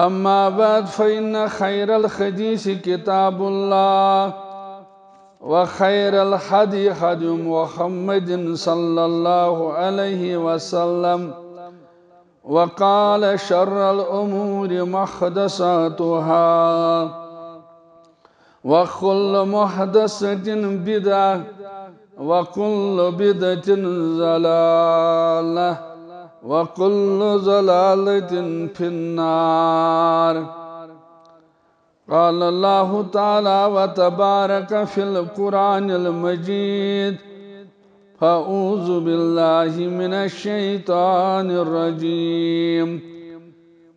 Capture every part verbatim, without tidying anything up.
أما بعد، فإن خير الحديث كتاب الله، وخير الهدي هدي محمد صلى الله عليه وسلم، وقال: شر الأمور محدثاتها، وكل محدثة بدعة، وكل بدعة ضلالة، وكل ضلالة في النار. قال الله تعالى وتبارك في القرآن المجيد: فأعوذ بالله من الشيطان الرجيم.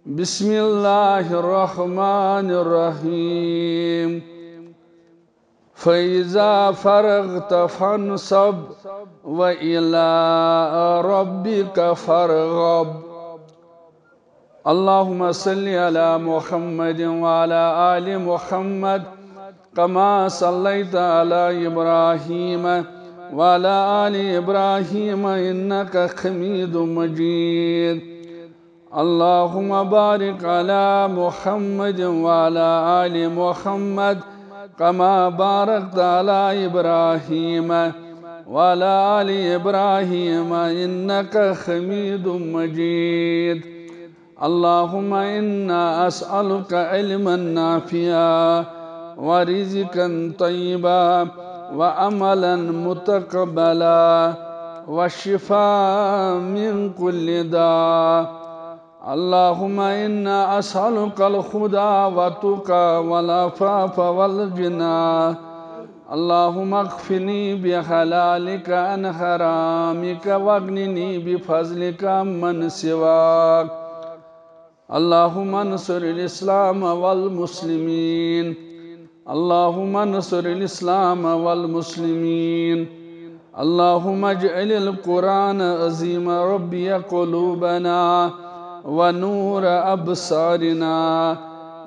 بسم الله الرحمن الرحيم. فإذا فرغت فانصب وإلى ربك فارغب. اللهم صل على محمد وعلى آل محمد كما صليت على إبراهيم وعلى آل إبراهيم إنك حميد مجيد. اللهم بارك على محمد وعلى آل محمد كما باركت على إبراهيم وعلى آل إبراهيم إنك حميد مجيد. اللهم إنا أسألك علما نافعا ورزقا طيبا وعملا متقبلا وشفاء من كل داء. اللهم إنا أسألك الهدى والتقى والعفاف والغنى. اللهم اكفني بحلالك عن حرامك واغنني بفضلك عمن سواك. اللهم انصر الإسلام والمسلمين. اللهم انصر الإسلام والمسلمين. اللهم اجعل القرآن العظيم ربيع قلوبنا ونور أبصارنا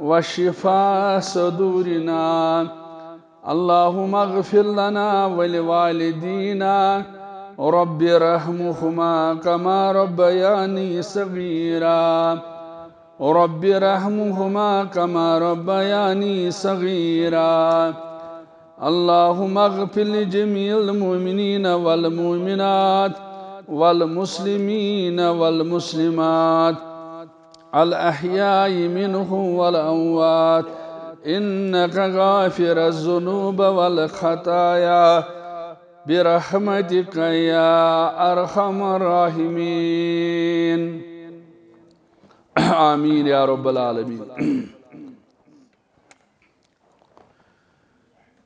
وشفاء صدورنا. اللهم اغفر لنا ولوالدينا. رب ارحمهما كما ربياني صغيرا. رب ارحمهما كما ربياني صغيرا. اللهم اغفر لجميع المؤمنين والمؤمنات والمسلمين والمسلمات الأحياء منهم والأموات إنك غافر الذنوب والخطايا برحمتك يا أرحم الراحمين. آمين يا رب العالمين.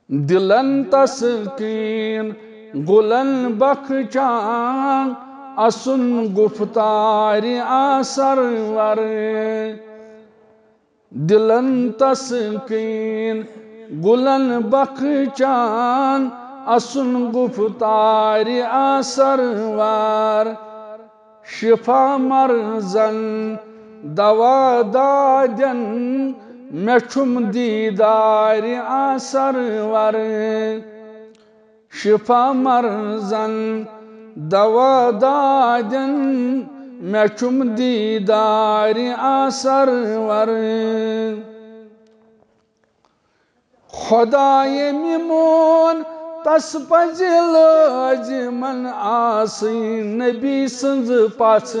دلن تسکین گلن بخچان، اسن گفتار آسرور. دلن تسکین گلن بخچان، اسن گفتار آسرور. شفا مرضن دوا دادن، مےٚ چھُم دیٖدارِ آسرور. شفا مرضن دوا دادن، مےٚ چھُم دیٖدارِ آسرور. خدایے میون، تس پزِ لٲزمن آسٕنۍ نبی سٕنٛز پژھ۔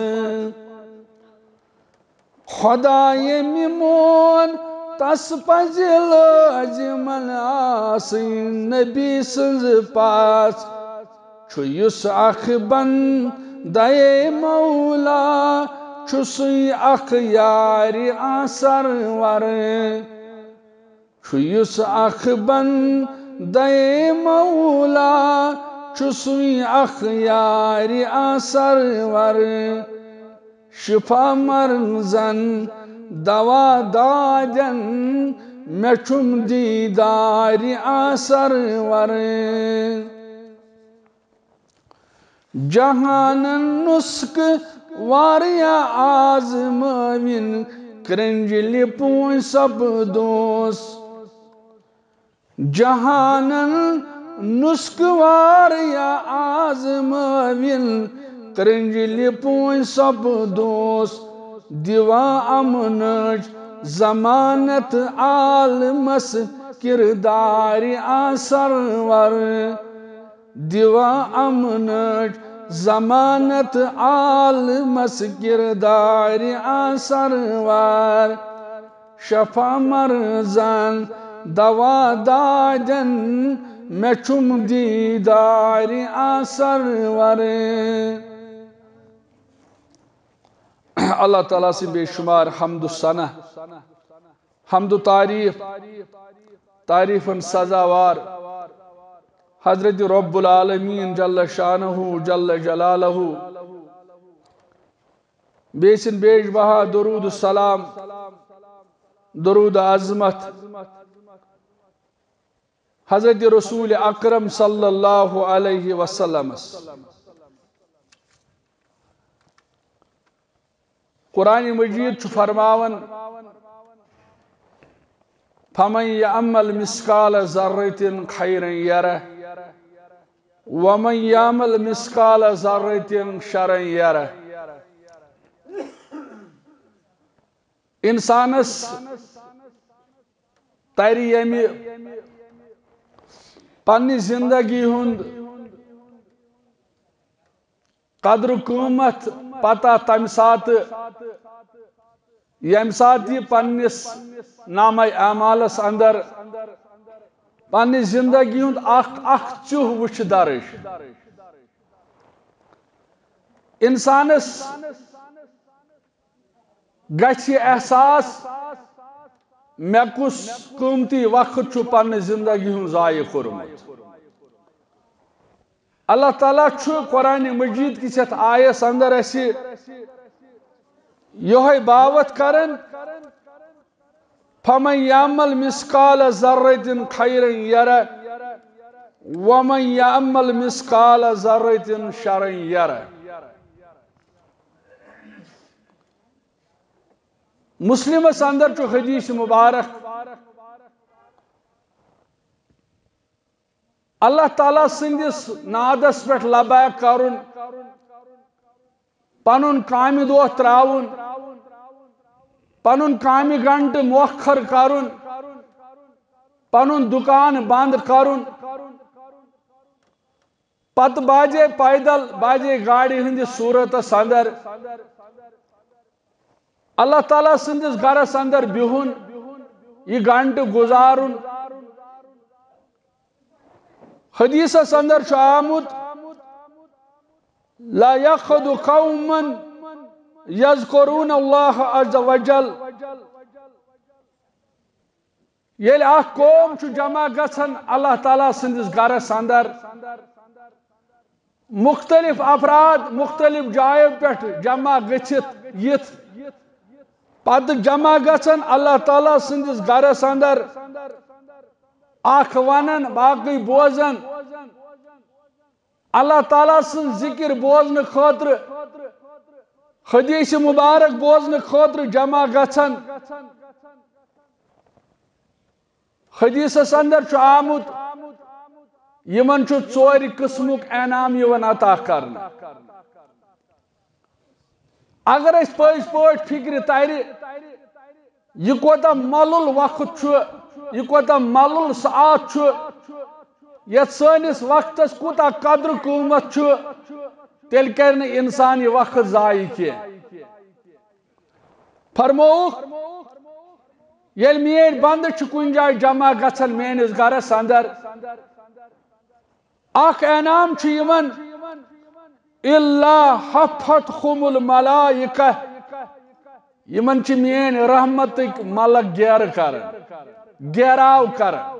خدایے میون، تس پزِ لٲزمن آسٕنۍ نبی سٕنٛز پژھ۔ چھُ یُس اکھ بندے مولا، چھُ سُے اکھ یارِ آسرور۔ چھُ یُس اکھ بندے مولا، چھُ سُے اکھ یارِ آسرور۔ شفا مرضن دوا دادن، مےٚ چھُم دیٖدارِ آسرور۔ جہانن نسخہٕ واریاہ آزمٲوِن، کرنجلہِ پونج سپدوس۔ جہانن نسخہٕ واریاہ آزمٲوِن، کرنجلہِ پونج سپدوس۔ دِوان امنٕچ ضمانت عالمس کردارِ آسرور، دِوا امنٕچ ضمانت عالمس کردارِ آسرور۔ شفا مرضن دوا دادن، مےٚ چھُم دیٖدارِ آسرور۔ اللہ تعالیٰ سٕنٛدۍ بے شمار حمد و ثنا، حمد و تعریف، تعریفن سزاوار حضرت رب العالمین جل شانہ جل جلالہ، بیٚیہِ سٕنٛدۍ بیش بہا درود و سلام، درود عظمت حضرت رسول اکرم صلی اللہ علیہ وسلمس۔ قرآن مجید چھُ فرماوان، فمن یعمل مثقال ذرة خیرا یرہ، ومن یعمل مثقال ذرة شرا یرہ۔ انسانس ترِ ییٚمہِ پننہِ زندگی ہُنٛد قدر قۭمت پتہ تمہِ ساتہٕ، ییٚمہِ ساتہٕ یہِ پننِس نامہ اعمالس اندر پننہِ زندگی ہُنٛد اکھ اکھ چُھ وُچھِ درج۔ انسانس گژھِ یہِ احساس، مےٚ کُس قۭمتی وقت چھُ پننہِ زندگی ہُنٛد ضایع کوٚرمُت۔ اللہ تعالیٰ چھُ قرآن مجید کِس یتھ آیس اندر اسہِ یہے باوت کران، فمن یعمل مثقال ذرة خیرا یرہ، ومن یعمل مثقال ذرة شرا یرہ۔ مسلمس اندر چھُ حدیث مبارک، اللہ تعالیٰ سٕنٛدِس نادس پٮ۪ٹھ لبیک کرُن، پنُن کامہِ دۄہ ترٛاوُن، پنُن کامہِ گھنٹہٕ مۄخر کرُن، پنُن دُکان بنٛد کرُن، پتہٕ باجے پیدل، باجے گاڑِ ہٕنٛدِس صوٗرتس اندر اللہ تعالیٰ سٕنٛدِس گرس اندر بِہُن، یہِ گھنٹہٕ گُزارُن۔ حدیثس اندر چھُ آمُت، لا یقعد قوما یذکرون اللہ عز وجل۔ ییٚلہِ اکھ قوم چھُ جمع گژھان اللہ تعالیٰ سٕنٛدِس گرس اندر، مختلف افراد مختلف جایو پٮ۪ٹھ جمع گٔژھِتھ یِتھ، پتہٕ جمع گژھان اللہ تعالیٰ سٕنٛدِس گرس اندر، اکھ ونان باقٕے بوزان، اللہ تعالیٰ سٕنٛز ذکر بوزنہٕ خٲطرٕ، حدیث مبارک بوزنہٕ خٲطرٕ جمع گژھان۔ حدیثس اندر چھُ آمُت، یِمن چھُ ژورِ قٕسمُک انعام یِوان عطا کرنہٕ۔ اگر أسۍ پٔزۍ پٲٹھۍ فکرِ ترِ، یہِ کوتاہ مۄلُل وقت چھُ، یہِ کوتاہ مۄلُل ساعت چھُ، یتھ سٲنِس وقتس کوٗتاہ قدر قۭمت چھُ، تیٚلہِ کرِ نہٕ انسان یہِ وقت ضایع کینٛہہ۔ فرمووُکھ، ییٚلہِ میٲنۍ بندٕ چھِ کُنہِ جایہِ جمع گژھان میٲنِس گرس اندر، اکھ انعام چھُ یِمن، الا حفتہم الملائکہ، یِمن چھِ میٲنۍ رحمتٕکۍ ملک گیرٕ کران، گیراو کران۔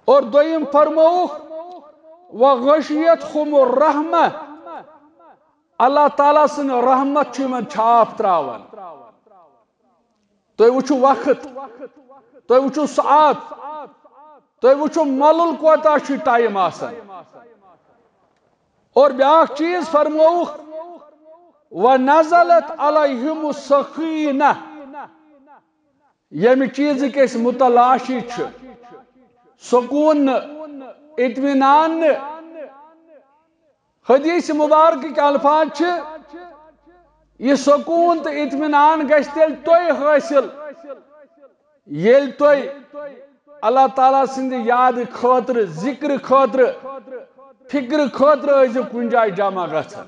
اور دوٚیِم فرمووُکھ، وغشیتہم الرحمہ، اللہ تعالیٰ سٕنٛز رحمت چھِ یِمن چھاپ تراوان۔ تُہۍ وٕچھِو وقت، تُہۍ وٕچھِو ساعت، تُہۍ وٕچھِو مۄلُل کوتاہ چھُ ٹائم آسان۔ اور بیاکھ چیز فرمووُکھ، ونزلت علیہم السکینہ، ییٚمہِ چیزٕکۍ أسۍ متلاشی چھِ، سکوٗن نہٕ، اطمینان نہٕ۔ حدیث مبارکٕکۍ الفاظ چھِ، یہِ سکوٗن تہٕ اطمینان گژھِ تیٚلہِ تۄہہِ حٲصِل، ییٚلہِ تُہۍ اللہ تعالیٰ سٕنٛدِ یادٕ خٲطرٕ، ذِکرٕ خٲطرٕ، فِکرٕ خٲطرٕ ٲسِو کُنہِ جایہِ جمع گژھان۔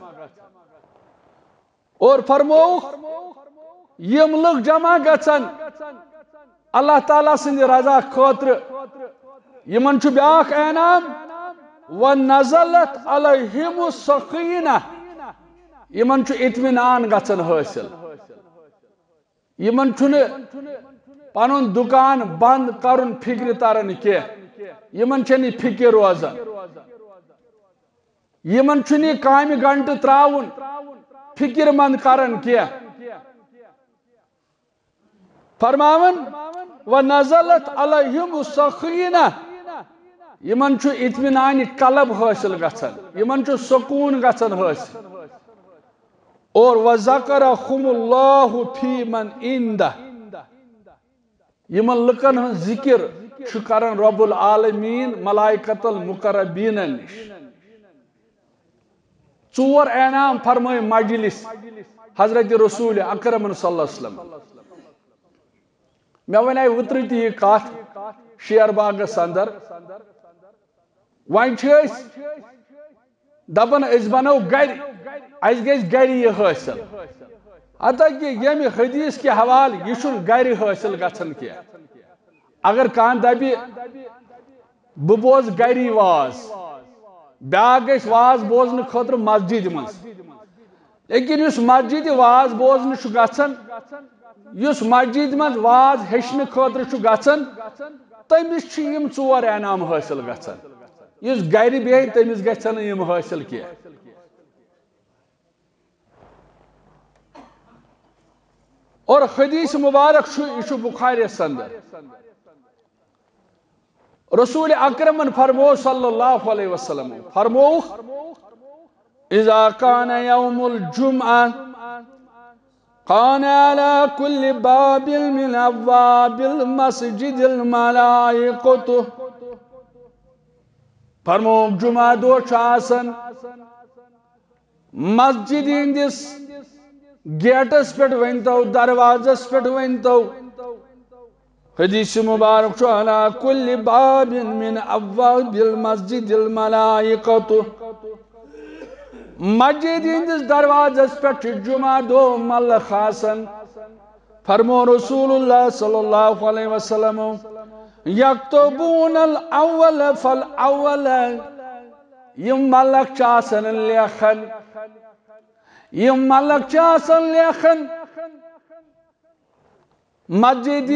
اور فرمووُکھ، یِم لُکھ جمع گژھن اللہ تعالیٰ سٕنٛدِ رضا خٲطرٕ، یِمن چھُ بیٛاکھ انعام، "ونزلت علیہم السکینہ"، یِمن چھُ اطمینان گژھان حٲصِل۔ یِمن چھُنہٕ پنُن دُکان بنٛد کرُن فِکرِ تران کینٛہہ۔ یِمن چھَنہٕ یہِ فِکر روزان۔ یِمن چھُنہٕ یہِ کامہِ گھنٹہٕ ترٛاوُن فِکر مند کران کینٛہہ۔ فرماوان، "ونزلت علیہم السکینہ"، یِمن چھُ اطمینان قلب حٲصِل گژھان، یِمن چھُ سکوٗن گژھان حٲصِل۔ اور "وذکرہم اللہ فی من عندہ"، یِمن لُکن ہٕنٛز ذِکِر چھُ کران رب العالمین ملائکۃ المقربینن نِش۔ ژور انعام فرمٲے مجلس حضرت رسول اکرمن صلی اللہ علیہ وسلم۔ مےٚ وَنے اوترٕ تہِ یہِ کتھ شیر باغس اندر۔ وۄنۍ چھِ أسۍ دپان، أسۍ بنو گرِ، اَسہِ گژھِ گرِ یہِ حٲصِل۔ حتیٰ کہ ییٚمہِ حدیث کہِ حوالہٕ یہِ چھُنہٕ گرِ حٲصِل گژھان کینٛہہ۔ اگر کانٛہہ دپہِ، "بہٕ بوزٕ گری واز"، بیٛاکھ گژھِ واز بوزنہٕ خٲطرٕ مسجد منٛز۔ لیکن یُس مسجد واز بوزنہٕ چھُ گژھان، یُس مسجد منٛز واز ہیٚچھنہٕ خٲطرٕ چھُ گژھان، تٔمِس چھِ یِم ژور انعام حٲصِل گژھان۔ یُس گرِ بیٚہہِ، تٔمِس گژھن نہٕ یِم حٲصِل کینٛہہ۔ اور حدیث مبارک چھُ، یہِ چھُ بخاریس اندر۔ رسول اکرمن فرمو صلی اللہ علیہ وسلم، فرمووُکھ، "اذا کان یوم الجمعہ کان علی کل باب من ابواب المسجد الملائکۃ"۔ فرمووُکھ، جمعہ دۄہ چھُ آسان مسجد ہٕنٛدِس گیٹس پٮ۪ٹھ ؤنۍتو، دروازس پٮ۪ٹھ ؤنۍتو۔ حدیث مبارک چھُ، "علی کل باب من ابواب المسجد الملائکۃ"۔ مسجد ہٕنٛدِس دروازس پٮ۪ٹھ چھِ جمعہ دۄہ ملخ آسان۔ فرمو رسول اللہ صلی اللہ علیہ وسلم، "یکتبون الاول فالاول"، یِم ملک چھِ آسان لیکھان، یِم ملک چھِ آسان لیکھان، مسجد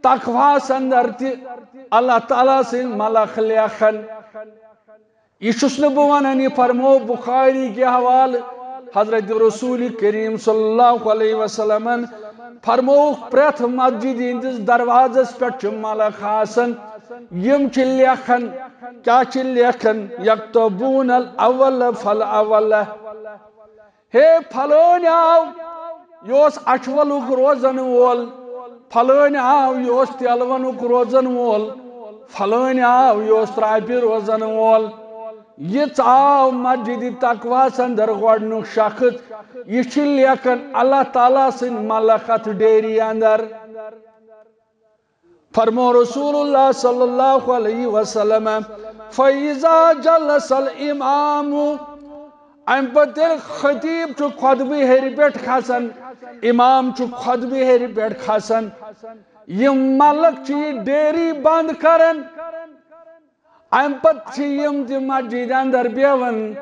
تقواہس اندر تہِ اللہ تعالیٰ سٕنٛدۍ ملک لیکھان۔ یہِ چھُس نہٕ بہٕ ونان، یہِ فرمو بخاری کہِ حوالہٕ۔ حضرت رسول کریم صلی اللہ علیہ وسلمن فرمووُکھ، پرٛٮ۪تھ مسجد ہٕنٛدِس دروازس پٮ۪ٹھ چھِ ملک آسان، یِم چھِ لیکھان۔ کیٛاہ چھِ لیکھان؟ "یکتبون الاول فالاول"۔ ہے پھلٲنۍ آو، یہِ اوس اچھولُک روزن وول، پھلٲنۍ آو، یہِ اوس تیلونُک روزن وول، پھلٲنۍ آو، یہِ اوس ترٛاپہِ روزن وول۔ یہِ ژاو مسجد تقواہس اندر گۄڈنیُک شخص، یہِ چھِ لیکھان اللہ تعالیٰ سٕنٛدۍ ملک اتھ ڈیری اندر۔ فرمو رسول اللہ صلی اللہ علیہ وسلم، "فَإِذَا جَلَسَ الْإِمَامُ"، امہِ پتہٕ ییٚلہِ خطیب چھُ خطبہٕ ہیٚرِ پٮ۪ٹھ کھسان، امام چھُ خطبہٕ ہیٚرِ پٮ۪ٹھ کھسان، یِم ملک چھِ یہِ ڈیری بند کران۔ امہِ پتہٕ چھِ یِم تہِ مسجد اندر بیہوان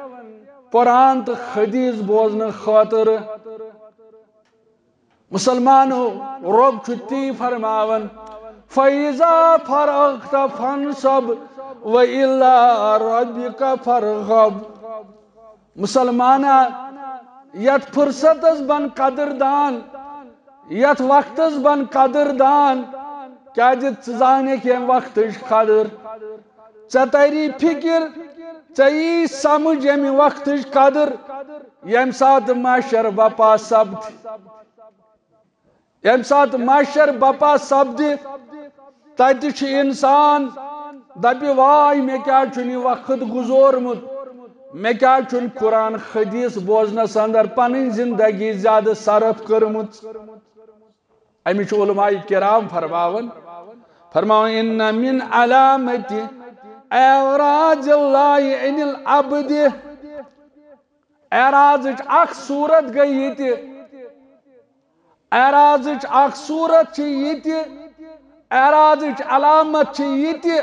قرآن تہٕ حدیث بوزنہٕ خٲطرٕ۔ مسلمانو، رب چھُ تی فرماوان، "فَإِذَا فَرَغْتَ فَانْصَبْ وَإِلَىٰ رَبِّكَ فَارْغَب"۔ مسلمانا، یتھ فرصتس بن قدر دان، یتھ وقتس بن قدر دان، کیازِ ژٕ زانکھ ییٚمہِ وقتٕچ قدر۔ ژےٚ تری فکر، ژےٚ یی سمجھ ییٚمہِ وقتٕچ قدر، ییٚمہِ ساتہٕ محشر بپا سپدِ۔ ییٚمہِ ساتہٕ محشر بپا سپدِ، تتہِ چھُ انسان دپہِ، واے، مےٚ کیازِ چھُنہٕ یہِ وقت گُزورمُت؟ مےٚ کیٛازِ چھُنہٕ قرآن حدیث بوزنس اندر پنٕنۍ زندگی زیادٕ صرف کٔرمٕژ؟ امِچ علماء کرام فرماوان، فرماوان، "ان من علامت اعراض اللہ عن العبد۔" اعراضٕچ اکھ صورت گٔے یہِ تہِ، اعراضٕچ اکھ صورت چھِ یہِ تہِ، اعراضٕچ علامت چھِ یہِ تہِ،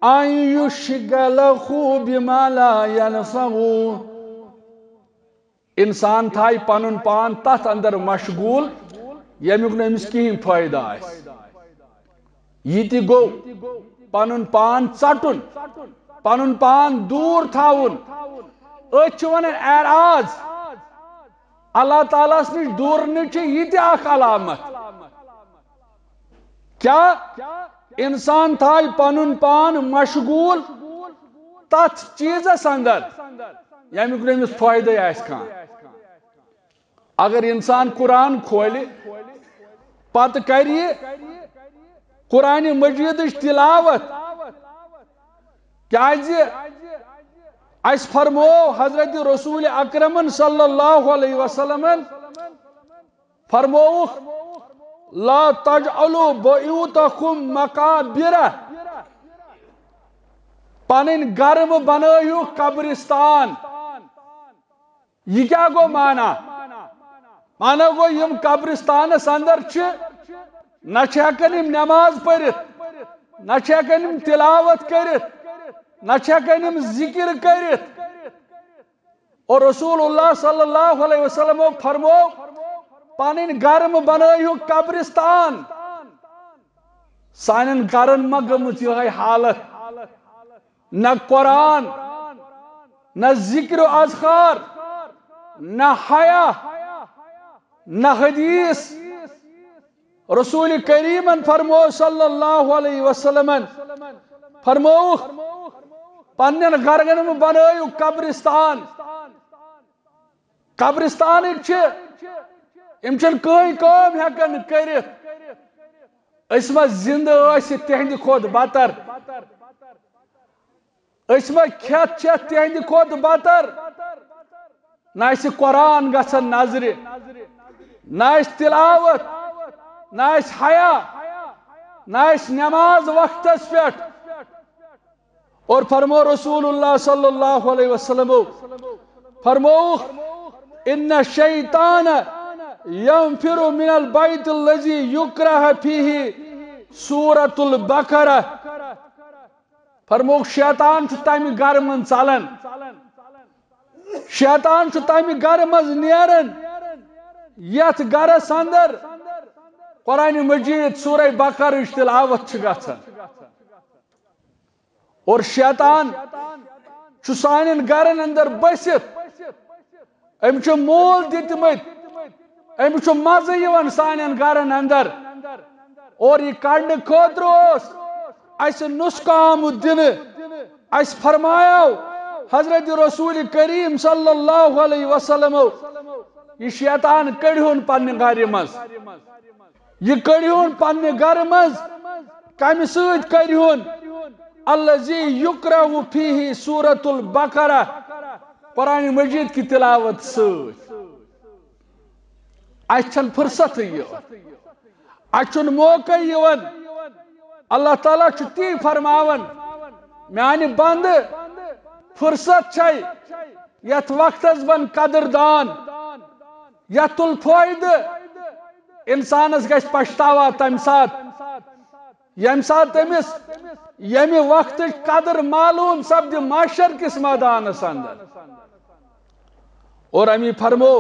ان یشغلہ بما لا ینفعہ۔ انسان تھایہِ پنُن پان تتھ اندر مشغول، ییٚمیُک نہٕ أمِس کِہیٖنۍ فٲیدٕ آسہِ۔ یہِ تہِ گوٚو پنُن پان ژٹُن، پنُن پان دوٗر تھاوُن۔ أتھۍ چھِ ونان اعراض۔ اللہ تعالیٰ ہس نِش دوٗرنٕچ چھِ یہِ تہِ اکھ علامت۔ کیا انسان تھایہِ پنُن پان مشغول تتھ چیزس اندر، ییٚمیُک نہٕ أمِس فٲیدے آسہِ کانٛہہ؟ اگر انسان قرآن کھولہِ، پتہٕ کرِ یہِ قرآن مجیدٕچ تلاوت، کیازِ اسہِ فرمو حضرت رسول اکرمن صلی اللہ علیہ وسلمن، فرمووُکھ، "لا تجعلوا بیوتکم مقابر"، پنٕنۍ گرٕ مہٕ بنٲیِو قبرستان۔ یہِ کیٛاہ گوٚو معنی؟ معنی گوٚو، یِم قبرستانس اندر چھِ، نہ چھِ ہٮ۪کان یِم نماز پٔرِتھ، نہ چھِ ہٮ۪کان یِم تلاوت کٔرِتھ، نہ چھِ ہٮ۪کان یِم ذکر کٔرِتھ۔ اور رسول اللہ صلی اللہ علیہ وسلم فرمو، پنٕنۍ گرٕ مہٕ بنٲیِو قبرستان۔ سانٮ۪ن گرن ما گٔمٕژ یِہے حالت؟ نہ قرآن، نہ ذکر و اذکار، نہ حیا، نہ حدیث۔ رسول کریمن فرمو صلی اللہ علیہ وسلمن، فرمووُکھ، پننٮ۪ن گرن مہٕ بنٲیِو قبرستان۔ قبرستانٕکۍ چھِ، یِم چھِنہٕ کٕہٕنۍ کٲم ہٮ۪کان کٔرِتھ۔ أسۍ ما زِندٕ ٲسِتھ تِہنٛدِ کھۄتہٕ بتر؟ أسۍ ما کھٮ۪تھ چٮ۪تھ تِہنٛدِ کھۄتہٕ بتر؟ نہ آسہِ قرآن گژھان نظرِ، نہ آسہِ تلاوت، نہ آسہِ حیا، نہ آسہِ نماز وقتس پٮ۪ٹھ۔ اور فرمو رسول اللہ صلی اللہ علیہ وسلم، فرمووُکھ، "ان الشیطان ینفر من البیت الذی یکرہ فیہ سورۃ البقرہ"۔ فرمووُکھ، شیطان چھُ تمہِ گرٕ منٛز ژلان، شیطان چھُ تمہِ گرٕ منٛز نیران، یتھ گرس اندر قرآن مجید سورہ بقرٕچ تلاوت چھِ گژھان۔ اور شیطان چھُ سانٮ۪ن گرن اندر بٔسِتھ۔ أمۍ چھِ مول دِتمٕتۍ، أمۍ چھُ مزٕ یِوان سانٮ۪ن گرن اندر۔ اور یہِ کڑنہٕ خٲطرٕ اوس اسہِ نسخہٕ آمُت دِنہٕ۔ اسہِ فرمایو حضرت رسول کریم صلی اللہ علیہ وسلم، یہِ شیطان کٔڑۍہُن پننہِ گرِ منٛز۔ یہِ کٔڑۍہُن پننہِ گرٕ منٛز۔ کمہِ سۭتۍ کٔڑۍہُن؟ الذی یقرأ فیہ سورۃ البقرہ، قرآن مجید کی تلاوت سۭتۍ۔ اسہِ چھنہٕ فرصتٕے یِوان، اسہِ چھُنہٕ موقعے یِوان۔ اللہ تعالیٰ چھُ تی فرماوان، میانہِ بندٕ، فرصت چھے، یتھ وقتس بن قدردان، یتھ تُل فٲیدٕ۔ انسانس گژھِ پچھتاوا تمہِ ساتہٕ، ییٚمہِ ساتہٕ تٔمِس ییٚمہِ وقتٕچ قدر معلوم سپدِ محشر کِس مٲدانس اندر۔ اور امی فرمو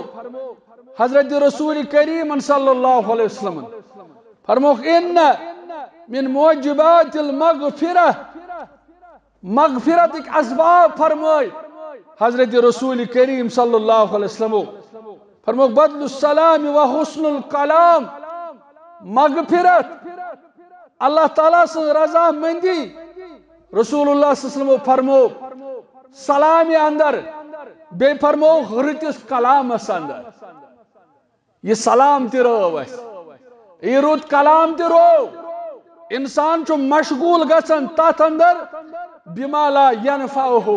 حضرت رسول کریم صلی اللہ علیہ وسلم، فرموکھ، "ان من موجبات المغفرہ"، مغفرتٕکۍ اسباب فرمٲے حضرت رسول کریم صلی اللہ علیہ وسلم۔ فرمووُکھ، "بدل السلام و حسن الکلام"، مغفرت، اللہ تعالیٰ سٕنٛز رضامندی۔ رسول اللہ صلی اللہ علیہ وسلم فرمو سلامہِ اندر، بیٚیہِ فرمو رٕتِس کلامس اندر۔ یہِ سلام تہِ رٲو اسہِ، یہِ رُت کلام تہِ رٲو۔ انسان چھُ مشغول گژھان تتھ اندر بما لا ینفعہ۔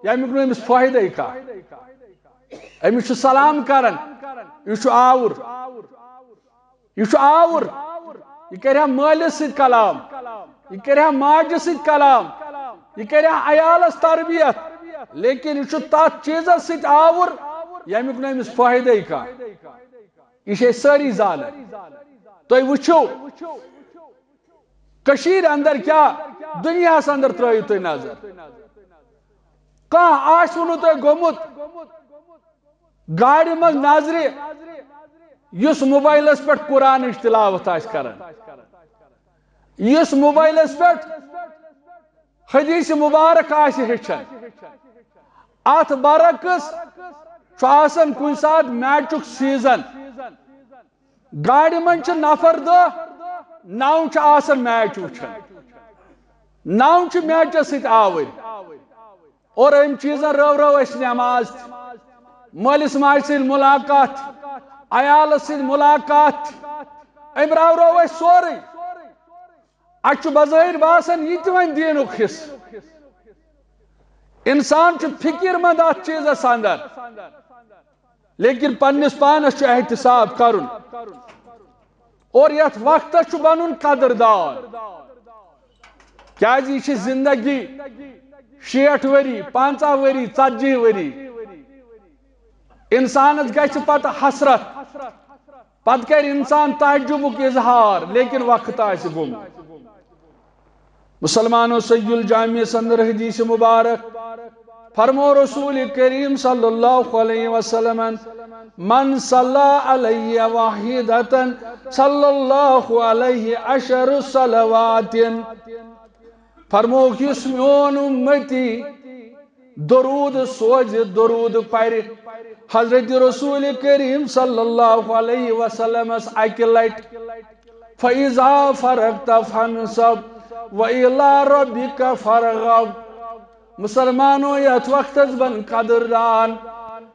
ییٚمیُک نہٕ أمِس فٲیدَے کانٛہہ۔ أمِس چھُ سلام کران، یہِ چھُ آوُر۔ یہِ چھُ آوُر۔ یہِ کرِ ہا مٲلِس سۭتۍ کلام، یہِ کرِ ہا ماجہِ سۭتۍ کلام، یہِ کرِ ہا عیالس تربیت، لیکن یہِ چھُ تتھ چیٖزس سۭتۍ آوُر، ییٚمیُک نہٕ أمِس فٲیدَے کانٛہہ۔ یہِ چھِ أسۍ سٲری زانان۔ تُہۍ وٕچھِو، کٔشیٖرِ اندر کیٛاہ، دُنیاہس اندر ترٲیِو تُہۍ نظر۔ کانٛہہ آسِوٕ نہٕ تۄہہِ گوٚمُت گاڑِ منٛز نظرِ، یُس موبایلس پٮ۪ٹھ قرآنٕچ تلاوت آسہِ کران، یُس موبایلس پٮ۪ٹھ حدیث مبارک آسہِ ہیٚچھان۔ اتھ برعکس چھُ آسان کُنہِ ساتہٕ میچُک سیزن، گاڑِ منٛز چھِ نفر دہ، نو چھِ آسان میچ وٕچھان، نو چھِ میچس سۭتۍ آوٕرۍ۔ اور أمۍ چیٖزن رٲو رٲو أسۍ نٮ۪ماز تہِ، مٲلِس ماجہِ سۭتۍ مُلاقات تہِ، عیالس سۭتۍ مُلاقات تہِ۔ أمۍ رٲو رٲو أسۍ سورُے۔ اَسہِ چھُ بظٲہِر باسان یہِ تہِ وۄنۍ دیٖنُک حصہٕ۔ اِنسان چھُ فِکِر مند اَتھ چیٖزس اندر، لیکن پننِس پانس چھُ احتساب کرُن۔ اور یتھ وقتس چھُ بنُن قدردان، کیازِ یہِ چھِ زندگی شیٹھ ؤری، پنژاہ ؤری، ژتجی ؤری۔ انسانس گژھِ پتہٕ حسرت، پتہٕ کرِ انسان تعجبُک اظہار، لیکن وقت آسہِ گوٚمُت۔ مسلمانو، سید الجامع سندر حدیث مبارک فرمو رسول کریم صلی اللہ علیہ وسلم، من صلی علیہ واحدة صلی اللہ علیہ عشر صلوات۔ فرموک یُس میون امتی درود سوزِ، درود پرِ حضرت رسول کریم صلی اللہ علیہ وسلمس اکہِ لٹہِ، فَإِذَا فَرَغْتَ فَانْصَبْ وَإِلَى رَبِّكَ فَارْغَب۔ مسلمانو، یتھ وقتس بن قدردان،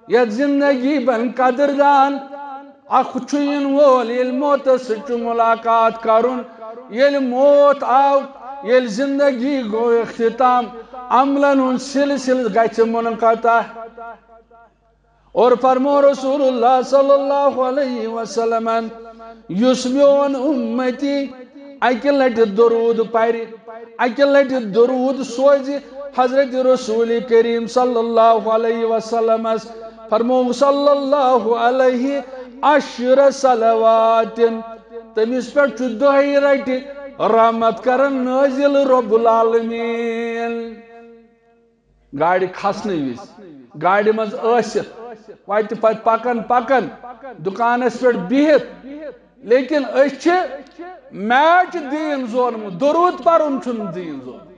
یتھ زندگی بن قدردان، اکھ چھُ یِنہٕ وول، ییٚلہِ موتس سۭتۍ چھُ ملاقات کرُن، ییٚلہِ موت آو، ییٚلہِ زندگی گوٚو اختتام، عملن ہُنٛد سلسلہٕ گژھِ منقطع۔ اور فرمو رسول اللہ صلی اللہ علیہ وسلمن، یُس میون امتی اکہِ لٹہِ درود پرِ، اکہِ لٹہِ درود سوزِ حضرت رسول کریم صلی اللہ علیہ وسلمس، فرمو صلی اللہ علیہ عشر صلوات، تٔمِس پٮ۪ٹھ چھُ دۄہے رٹہِ رحمت کران نازل رب العالمین۔ گاڑِ کھسنہٕ وِزِ، گاڑِ منٛز ٲسِتھ، وتہِ پتہٕ پکان پکان، دُکانس پٮ۪ٹھ بِہِتھ، لیکن أسۍ چھِ میچ دیٖن زونمُت، درود پرُن چھُنہٕ دیٖن زونمُت۔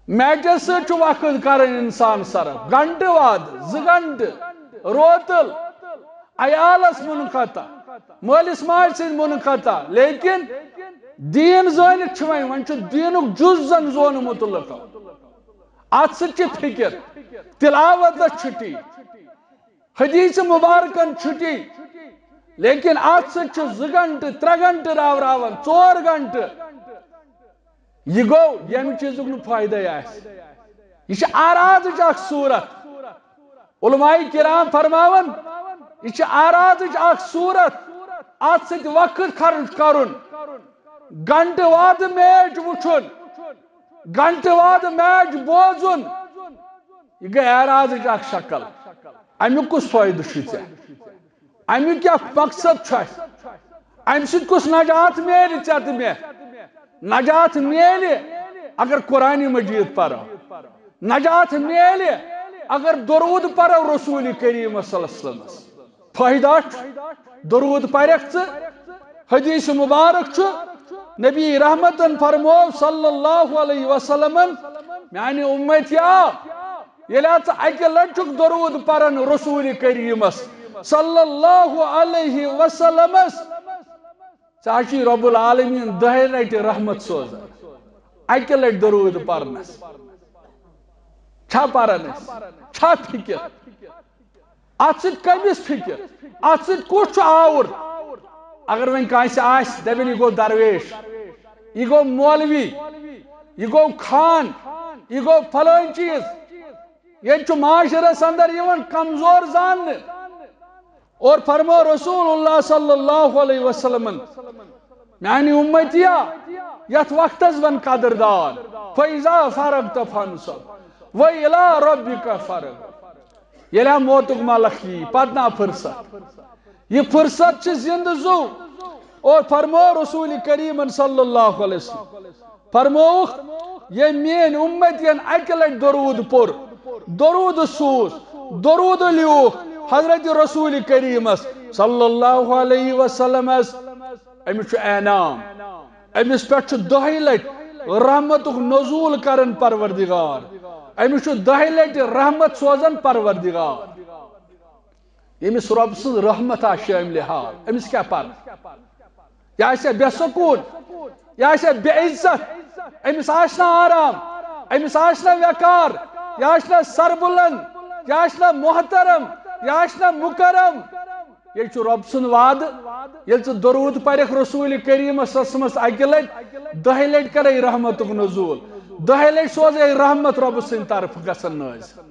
میچس سۭتۍ چھُ وقت کران انسان صرف، گھنٹہٕ واد، زٕ گھنٹہٕ، روتل، عیالس منقطع، مٲلِس ماجہِ سۭتۍ منقطع، لیکن دیٖن زٲنِتھ چھُ وۄنۍ، وۄنۍ چھُ دیٖنُک جُز زن زونمُت لُکو۔ اتھ سۭتۍ چھِ فکر، تلاوتس چھُٹی، حدیث مبارکن چھُٹی، لیکن اتھ سۭتۍ چھُ زٕ گھنٹہٕ، ترٛےٚ گھنٹہٕ راوراوان، ژور گھنٹہٕ۔ یہِ گوٚو ییٚمہِ چیٖزُک نہٕ فٲیدَے آسہِ۔ یہِ چھِ اعراضٕچ اکھ صوٗرت۔ علماء کرام فرماوان، یہِ چھِ اعراضٕچ اکھ صوٗرت۔ اتھ سۭتۍ وقت خرٕچ کرُن، گھنٹہٕ واد میچ وٕچھُن، گھنٹہٕ واد میچ بوزُن، یہِ گٔے اعراضٕچ اکھ شکل۔ امیُک کُس فٲیدٕ چھُے ژےٚ؟ امیُک کیٛاہ مقصد چھُ اَسہِ؟ امہِ سۭتۍ کُس نجات میلہِ ژےٚ تہٕ مےٚ؟ نجات میلہِ اگر قرآن مجید پرو۔ نجات میلہِ اگر درود پرو رسول کریم صلی اللہ علیہ وسلمس۔ فٲیدٕ چھُ، درود پرکھ ژٕ، حدیث مبارک چھُ، نبی رحمتن فرمو صلی اللہ علیہ وسلمن، میانہِ امتی آ، ییٚلہِ ژٕ اکہِ لٹہِ چھُکھ درود پران رسول کریمس صلی اللہ علیہ وسلمس، ژےٚ چھُے رب العالمین دَہہِ لٹہِ رحمت سوزان اکہِ لٹہِ درود پرنس۔ چھا پران أسۍ؟ چھا فکر؟ اتھ سۭتۍ کٔمِس فکر؟ اتھ سۭتۍ کُس چھُ آوُر؟ اگر وۄنۍ کٲنٛسہِ آسہِ، دپن، یہِ گوٚو درویش، یہِ گوٚو مولوی، یہِ گوٚو خان، یہِ گوٚو فلٲنۍ چیٖز، ییٚتہِ چھُ معاشرس اندر یِوان کمزور زاننہٕ۔ اور فرمو رسول اللہ صلی اللہ علیہ وسلمن، میانہِ امتیا، یتھ وقتس ون قدردان، فیضا فرغت فانصب، و الی ربک فرغب۔ ییٚلہِ ہا موتُک ملک یی، پتہٕ نا فرصت۔ یہِ فرصت چھِ زِندٕ زُو۔ اور فرمو رسول کریمن صلی اللہ علیہ وسلم، فرمووُکھ، ییٚمۍ میٲنۍ اُمتین اکہِ لٹہِ درود پوٚر، درود سوٗز، درود لیوٗکھ حضرت رسول کریمس صلی اللہ علیہ وسلمس، أمِس چھُ انعام۔ أمِس پٮ۪ٹھ چھُ دَہہِ لٹہِ رحمتُک نزول کران پروردگار۔ أمِس چھُ دَہہِ لٹہِ رحمت سوزان پروردگار۔ ییٚمِس رۄب سٕنٛز رحمت آسہِ شٲملِ حال، أمِس کیٛاہ پرٕ؟ یہِ آسہِ بے سکوٗن، یہِ آسہِ بے عزت، أمِس آسہِ نہٕ آرام، أمِس آسہِ نہٕ وقار، یہِ آسہِ نہٕ سربلند، یہِ آسہِ نہٕ محترم، یہِ آسہِ نہٕ مکرم۔ ییٚلہِ چھُ رۄب سُنٛد وعدٕ، ییٚلہِ ژٕ درود پرکھ رسول کریمس صلی اللہ علیہ وسلمس اکہِ لٹہِ، دَہہِ لٹہِ کرے رحمتُک نزول، دَہہِ لٹہِ سوزے رحمت رۄب سٕنٛدِ طرفہٕ گژھن نٲزِل۔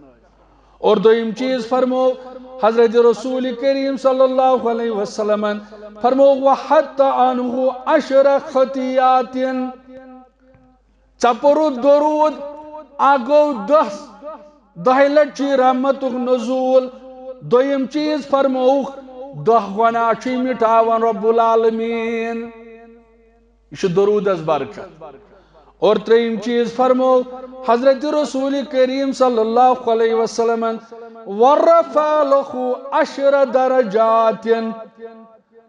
اور دوٚیِم چیٖز فرمو حضرت رسول کریم صلی اللہ علیہ وسلمن، فرمو، وحط عنہ عشر خطیات۔ ژےٚ پوٚرُتھ درود، اکھ گوٚو دَہ، دَہہِ لٹہِ چھُے رحمتُک نزول۔ دوٚیِم چیٖز فرمووُکھ، دَہ گۄناہ چھُے مٹاوان رب العالمین۔ یہِ چھُ درودس برکت۔ اور ترٛیٚیِم چیٖز فرمو حضرت رسول کریم صلی اللہ علیہ وسلمن، ورفع لہ عشر درجات۔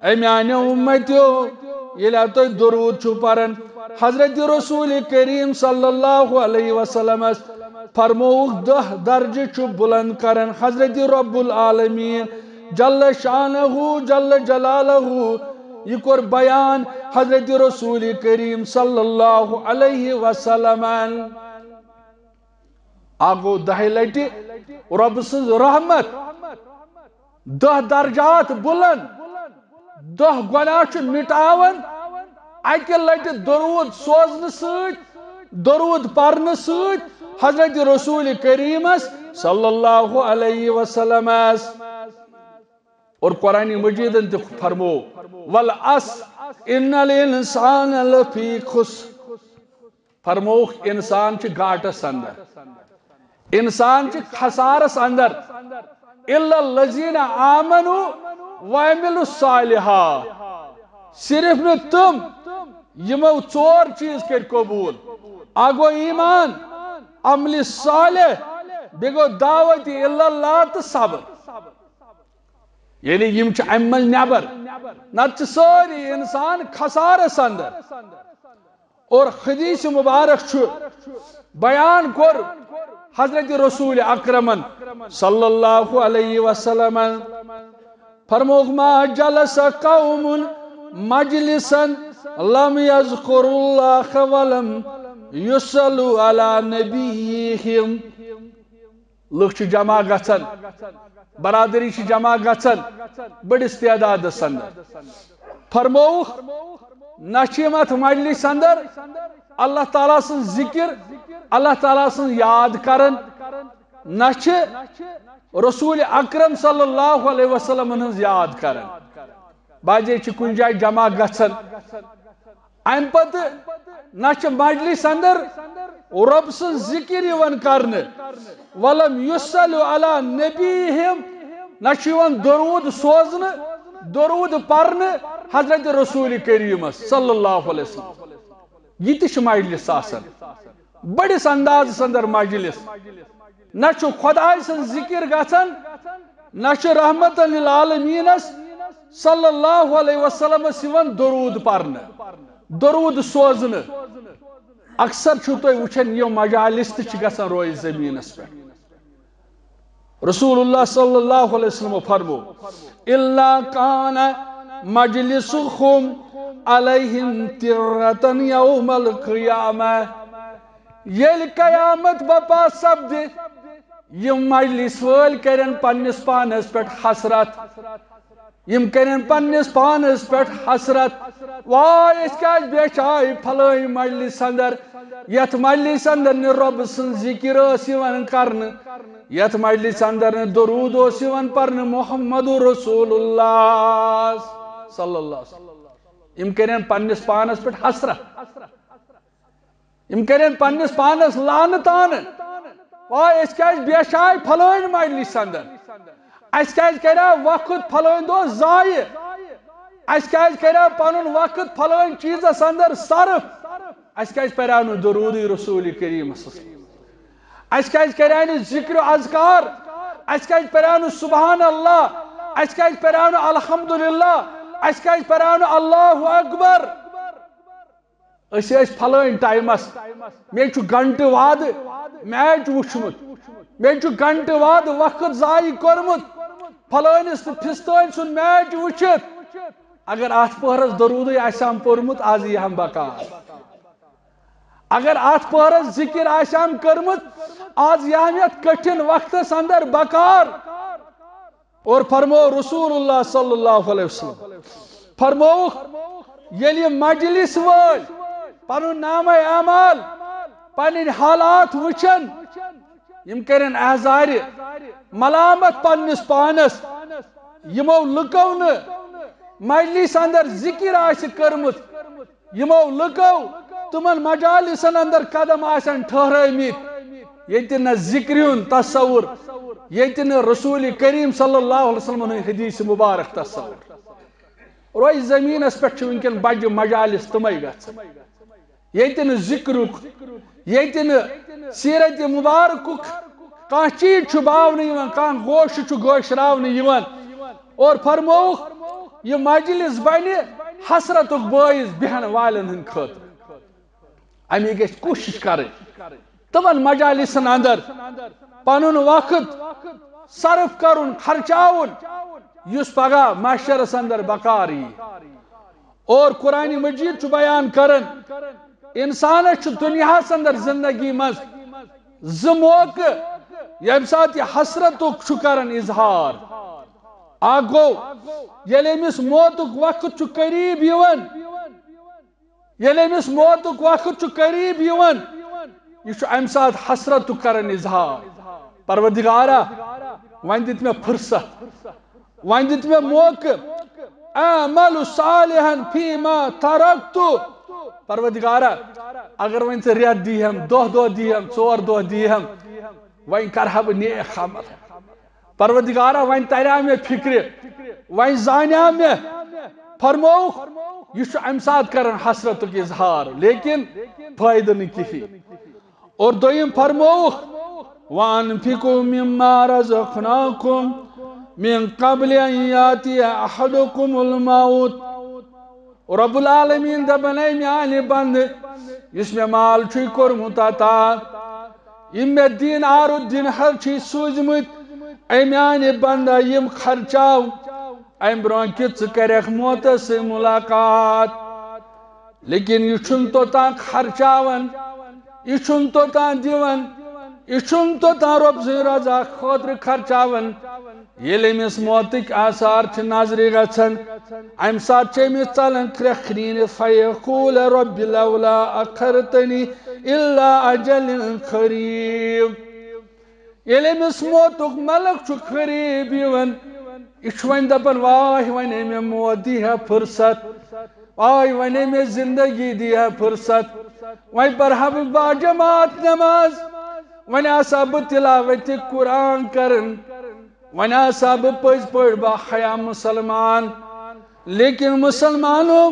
اے میانیو امتیو، ییٚلہِ تُہۍ درود چھِو پران حضرت رسول کریم صلی اللہ علیہ وسلمس، فرمووُکھ دَہ درجہٕ چھُ بُلند کران حضرت رب العالمین جل شانہ جل جلالہ۔ یہِ کوٚر بیان حضرت رسول کریم صلی اللہ علیہ وسلمن۔ اکھ گوٚو دَہہِ لٹہِ رۄب سٕنٛز رحمت، دَہ درجات بُلند، دَہ گۄناہ چھُ مٹاوان اکہِ لٹہِ درود سوزنہٕ سۭتۍ، درود پرنہٕ سۭتۍ حضرت رسول کریمس صلی اللہ علیہ وسلمس۔ اور قرآن مجیدن تہِ فرمو، والعصر ان الانسان لفی خسر۔ فرمووُکھ، انسان چھُ گاٹس اندر، انسان چھُ خسارس اندر، الا الذین آمنوا وعملوا الصالحات۔ صرف نہٕ تِم یِمو ژور چیٖز کٔرۍ قبوٗل، اکھ گوٚو ایمان، عملِ صالح، بیٚیہِ گوٚو دعوت الی اللہ تہٕ صبر۔ یعنی یِم چھِ امہِ منٛز نٮ۪بر، نتہٕ چھِ سٲری انسان خسارس اندر۔ اور حدیث مبارک چھُ بیان کوٚر حضرت رسول اکرمن صلی اللہ علیہ وسلمن، فرمووُکھ، ما جلس قوم مجلسا لم یذکروا اللہ ولم یصلوا علی نبیہم۔ لُکھ چھِ جمع گژھان، برادری چھِ جمع گژھان بٔڑِس تعدادس اندر۔ فرمووُکھ، نہ چھِ یِم اتھ مجلس اندر اللہ تعالیٰ سٕنٛز ذکر، اللہ تعالیٰ سٕنٛز یاد کران، نہ چھِ رسول اکرم صلی اللہ علیہ وسلم ہٕنٛز یاد کران۔ بعضے چھِ کُنہِ جایہِ جمع گژھان، امہِ پتہٕ نہ چھِ مجلس اندر رۄب سٕنٛز ذکر یِوان کرنہٕ، ولم یصلوا علی نبیہم، نہ چھُ یِوان درود سوزنہٕ، درود پرنہٕ حضرت رسول کریمس صلی اللہ علیہ وسلم۔ یہِ تہِ چھِ مجلس آسان، بٔڑِس اندازس اندر مجلس۔ نہ چھُ خداے سٕنٛز ذکر گژھان، نہ چھُ رحمت للعالمینس صلی اللہ علیہ وسلمس یِوان درود پرنہٕ، درود سوزنہٕ۔ اکثر چھِو تُہۍ وٕچھان، یِم مجالس تہِ چھِ گژھان رویہِ زٔمیٖنس پٮ۪ٹھ۔ رسول اللہ صلی اللہ علیہ وسلم فرمو، الا کان مجلسکم علیہم ترۃ یوم القیامہ۔ ییٚلہِ قیامت بپا سپدِ، یِم مجلس وٲلۍ کرن پننِس پانس پٮ۪ٹھ حسرت۔ یِم کرن پننِس پانس پٮ۪ٹھ حسرت، واے، أسۍ کیازِ بیچھاے پھلٲنۍ مجلس اندر، یتھ مجلس اندر نہٕ رۄب سٕنٛز ذکر ٲس یِوان کرنہٕ، یتھ مجلس اندر نہٕ درود اوس یِوان پرنہٕ محمد رسول اللہ صلی اللہ علیہ وسلم۔ یِم کرن پننِس پانس پٮ۪ٹھ حسرت۔ یِم کرن پننِس پانس لعنتانہٕ۔ واے، أسۍ کیازِ بیچھاے پھلٲنۍ مجلس اندر؟ اَسہِ کیازِ کریو وقت پھلٲنۍ دۄہ ضایع؟ اَسہِ کیازِ کریو پنُن وقت پھلٲنۍ چیزس اندر صرف؟ اَسہِ کیازِ پریو نہٕ درود رسول کریمس؟ اَسہِ کیازِ کریو نہٕ ذکر و اذکار؟ اَسہِ کیازِ پریو نہٕ سبحان اللہ؟ اَسہِ کیازِ پریو نہٕ الحمدللہ؟ اَسہِ کیازِ پریو نہٕ اللہ اکبر؟ أسۍ ٲسۍ پھلٲنۍ ٹایمس، مےٚ چھُ گھنٹہٕ واد میچ وُچھمُت، مےٚ چھُ گھنٹہٕ واد وقت ضایع کوٚرمُت، پھلٲنِس تہٕ پھستٲنۍ سُنٛد میچ وُچھِتھ۔ اگر اتھ پٔہرس درودٕے آسہِ ہم پوٚرمُت، از یی ہم بکار۔ اگر اتھ پٔہرس ذکر آسہِ ہم کٔرمٕژ، از یی ہم یتھ کٹھن وقتس اندر بکار۔ اور فرمو رسول اللہ صلی اللہ علیہ وسلم، فرمووُکھ، ییٚلہِ یہِ مجلس وٲلۍ پنُن نامہ اعمال، پنٕنۍ حالات وٕچھن، یِم کرن احزارِ ملامت پننِس پانس، یِمو لُکو نہٕ مجلس اندر ذکر آسہِ کٔرمٕژ، یِمو لُکو تِمن مجالسن اندر قدم آسن ٹھہرٲومٕتۍ، ییٚتہِ نہٕ ذکرِ ہُنٛد تصور، ییٚتہِ نہٕ رسول کریم صلی اللہ علیہ وسلمن ہُنٛد حدیث مبارک تصور۔ روزِ زمینس پٮ۪ٹھ چھِ وٕنکٮ۪ن بجہِ مجالس تِمے گژھان۔ ییٚتہِ نہٕ ذکرُک، ییٚتہِ نہٕ سیرت مبارکُک کانٛہہ چیٖز چھُ باونہٕ یِوان، کانٛہہ گوشہٕ چھُ گوشراونہٕ یِوان۔ اور فرمووُکھ، یہِ مجلس بنہِ حسرتُک بٲعث بیہن والٮ۪ن ہٕنٛدِ خٲطرٕ۔ امی گژھِ کوٗشش کرٕنۍ تِمن مجالسن اندر پنُن وقت صرف کرُن، خرچاوُن، یُس پگاہ محشرس اندر بکار یی۔ اور قرآن مجید چھُ بیان کران، انسانس چھُ دنیاہس اندر زندگی منٛز زٕ موقعہٕ، ییٚمہِ ساتہٕ یہِ حسرتُک چھُ کران اظہار۔ اکھ گوٚو، ییٚلہِ أمِس موتُک وقت چھُ قریب یِوان، ییٚلہِ أمِس موتُک وقت چھُ قریب یِوان، یہِ چھُ اَمہِ ساتہٕ حسرتُک کران اظہار۔ پروردگارا، وۄنۍ دِتھ مےٚ فرصت، وۄنۍ دِتھ مےٚ موقعہٕ، اعمل صالحا فیما ترکت۔ پروردگارا، اگر وۄنۍ ژٕ رٮ۪تھ دیٖہَم، دَہ دۄہ دیٖہَم، ژور دۄہ دیٖہَم، وۄنۍ کرٕ ہا بہٕ نیک عمل۔ پروردگارا، وۄنۍ تریٛا مےٚ فکرِ، وۄنۍ زانیٛا مےٚ۔ فرمووُکھ، یہِ چھُ اَمہِ ساتہٕ کران حسرتُک اظہار، لیکن فٲیدٕ نہٕ کِہیٖنۍ۔ اور دوٚیِم فرمووُکھ، وَأَنفِقُوا مِمَّا رَزَقْنَاكُمْ مِنْ قَبْلِ أَنْ يَأْتِيَ أَحَدَكُمُ الْمَوْتُ۔ رب العالمین دپان، اے میانہِ بندٕ، یُس مےٚ مال چھُے کوٚرمُت عطا، یِم مےٚ دینار و دِنہر چھُے سوٗزمٕتۍ، اے میانہِ بندٕ، یِم خرچاو امہِ برونٛہہ کہِ ژٕ کرکھ موتس سۭتۍ ملاقات۔ لیکن یہِ چھُنہٕ توٚتام خرچاوان، یہِ چھُنہٕ توٚتام دِوان، یہِ چھُنہٕ توٚتام رۄب سٕنٛدِ رضا خٲطرٕ خرچاوان۔ ییٚلہِ أمِس موتٕکۍ آثار چھِ نظرِ گژھان، اَمہِ ساتہٕ چھِ أمِس ژلان کرٛٮ۪کھ نیٖرِتھ، فیقول رب لولا اخرتنی الی اجل قریب۔ ییٚلہِ أمِس موتُک ملک چھُ قریب یِوان، یہِ چھُ وۄنۍ دپان، واے، وۄنۍ ہے مےٚ موت دی ہا فرصت، واے، وۄنۍ ہے مےٚ زندگی دی ہا فرصت، وۄنۍ پرٕ ہا بہٕ باجماعت نماز، وۄنۍ آسہٕ ہا بہٕ تلاوت قرآن کران، وۄنۍ آسہٕ ہا بہٕ پٔزۍ پٲٹھۍ باحیا مسلمان۔ لیکن مسلمانو،